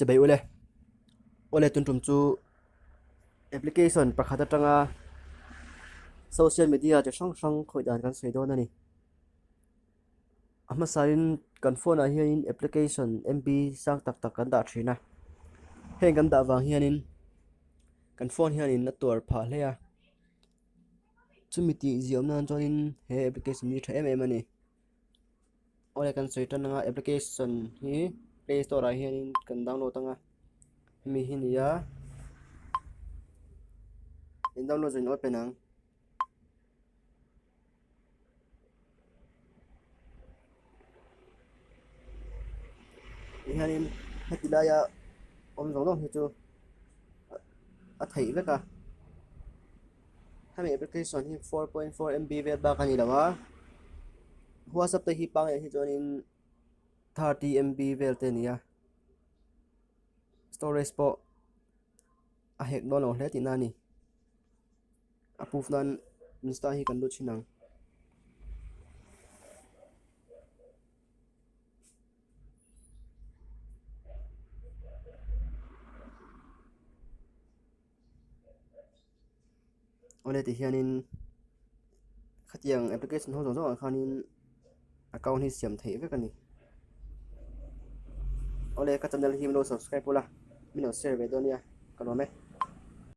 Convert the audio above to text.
Chebei ule. Awle tun tum chu application pakhat atanga social media chi hrang hrang khawih dan kan sawi dawn a ni. A hmasain kan phone ah hianin application MB sang tak tak kan dah thin a. Heng kan dah vang hianin kan phone hianin a tuar phah hle a. Chumi tih ziah nan chuanin he application hi tha em em a ni. Awle kan sawi tan anga application hi play store ah hianin kan download anga hemi hi a ni a in download zawh in open ang. Tihianin heti laia awm zawng zawng hi chu a theih vek a hemi application hi 4.4 MB vel bak a ni lo a whatsapp te hi pangngai hi chuanin 30 MB vel te a ni a storage pawh a hek dawn lo hle tihna a ni. A proof nan insta hi kan lut thin ang. Awle ti hianin khatiang application ho zawng zawng ah khanin account hi siam theih vek a ni. Awle ka channel hi min lo subscribe ula min lo share ve dawn nia ka lawm e.